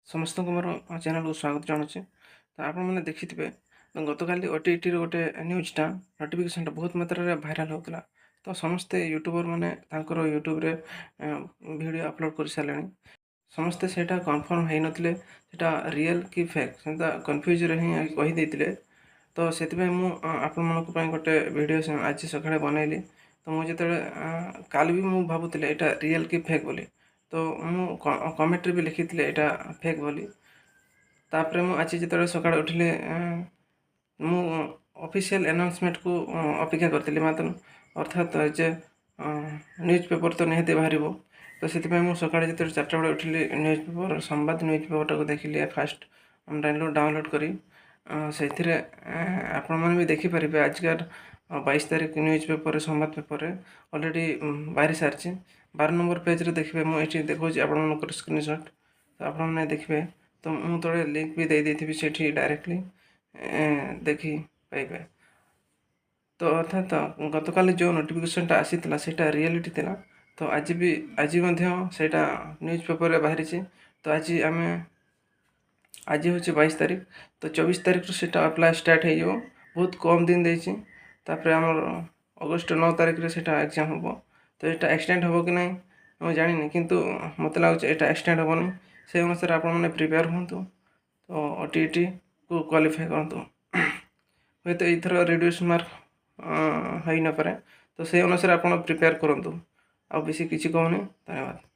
ସମସ୍ତଙ୍କୁ ମୋର ଚ୍ୟାନେଲକୁ ସ୍ୱାଗତ ଜଣାଉଛି। ତ ଆପଣମାନେ ଦେଖିଥିବେ, ଗତକାଲି ଓଟିଇଟିର ଗୋଟେ ନ୍ୟୁଜ୍ଟା, ନୋଟିଫିକେସନ୍ଟା ବହୁତ ମାତ୍ରାରେ ଭାଇରାଲ୍ ହେଉଥିଲା। ତ ସମସ୍ତେ ୟୁଟ୍ୟୁବର୍ ମାନେ ତାଙ୍କର ୟୁଟ୍ୟୁବରେ ଭିଡ଼ିଓ ଅପଲୋଡ଼ କରିସାରିଲେଣି। ସମସ୍ତେ ସେଇଟା କନଫର୍ମ ହେଇନଥିଲେ, ସେଇଟା ରିଏଲ୍ କି ଫେକ୍, ସେଟା କନଫ୍ୟୁଜ୍ରେ ହିଁ କହିଦେଇଥିଲେ। ତ ସେଥିପାଇଁ ମୁଁ ଆପଣମାନଙ୍କ ପାଇଁ ଗୋଟେ ଭିଡ଼ିଓ ଆଜି ସକାଳେ ବନେଇଲି। ତ ମୁଁ ଯେତେବେଳେ କାଲି ବି ମୁଁ ଭାବୁଥିଲି ଏଇଟା ରିଏଲ୍ କି ଫେକ୍ ବୋଲି, ତ ମୁଁ କମେଣ୍ଟରେ ବି ଲେଖିଥିଲି ଏଇଟା ଫେକ୍ ବୋଲି। ତାପରେ ମୁଁ ଆଜି ଯେତେବେଳେ ସକାଳେ ଉଠିଲି, ମୁଁ ଅଫିସିଆଲ୍ ଆନାଉନ୍ସମେଣ୍ଟକୁ ଅପେକ୍ଷା କରିଥିଲି, ମାତ୍ର ଅର୍ଥାତ୍ ଯେ ନ୍ୟୁଜ୍ ପେପର୍ ତ ନିହାତି ବାହାରିବ। ତ ସେଥିପାଇଁ ମୁଁ ସକାଳେ ଯେତେବେଳେ 4ଟା ବେଳେ ଉଠିଲି, ନ୍ୟୁଜ୍ ପେପର୍, ସମ୍ବାଦ ନ୍ୟୁଜ୍ ପେପର୍ଟାକୁ ଦେଖିଲି ଫାଷ୍ଟ ଡାଉନଲୋଡ଼୍ କରି। ସେଥିରେ ଆପଣମାନେ ବି ଦେଖିପାରିବେ, ଆଜିକାର 22 ତାରିଖ ନ୍ୟୁଜ୍ ପେପର୍ରେ, ସମ୍ବାଦ ପେପର୍ରେ ଅଲରେଡ଼ି ବାହାରି ସାରିଛି। 12 ନମ୍ବର ପେଜ୍ରେ ଦେଖିବେ, ମୁଁ ଏଠି ଦେଖାଉଛି ଆପଣମାନଙ୍କର ସ୍କ୍ରିନସଟ୍, ତ ଆପଣମାନେ ଦେଖିବେ। ତ ମୁଁ ତଳେ ଲିଙ୍କ୍ ବି ଦେଇଦେଇଥିବି, ସେଠି ଡାଇରେକ୍ଟଲି ଦେଖି ପାଇବେ। ତ ଅର୍ଥାତ୍ ଗତକାଲି ଯେଉଁ ନୋଟିଫିକେସନ୍ଟା ଆସିଥିଲା, ସେଇଟା ରିଆଲିଟି ଥିଲା। ତ ଆଜି ବି, ଆଜି ମଧ୍ୟ ସେଇଟା ନ୍ୟୁଜ୍ ପେପର୍ରେ ବାହାରିଛି। ତ ଆଜି ଆମେ, ଆଜି ହେଉଛି 22 ତାରିଖ, ତ 24 ତାରିଖରୁ ସେଇଟା ଆପ୍ଲାଏ ଷ୍ଟାର୍ଟ ହେଇଯିବ। ବହୁତ କମ୍ ଦିନ ଦେଇଛି। ତାପରେ ଆମର ଅଗଷ୍ଟ 9 ତାରିଖରେ ସେଇଟା ଏକ୍ଜାମ୍ ହେବ। ତ ଏଇଟା ଏକ୍ସଟେଣ୍ଡ ହେବ କି ନାହିଁ ମୁଁ ଜାଣିନି, କିନ୍ତୁ ମୋତେ ଲାଗୁଛି ଏଇଟା ଏକ୍ସଟେଣ୍ଡ ହେବନି। ସେଇ ଅନୁସାରେ ଆପଣମାନେ ପ୍ରିପେୟାର ହୁଅନ୍ତୁ, ତ ଓଟିଇଟିକୁ କ୍ୱାଲିଫାଏ କରନ୍ତୁ। ହୁଏତ ଏଇଥର ରିଡ୍ୟୁସ୍ ମାର୍କ ହେଇନପାରେ, ତ ସେଇ ଅନୁସାରେ ଆପଣ ପ୍ରିପେୟାର କରନ୍ତୁ। ଆଉ ବେଶୀ କିଛି କହୁନି। ଧନ୍ୟବାଦ।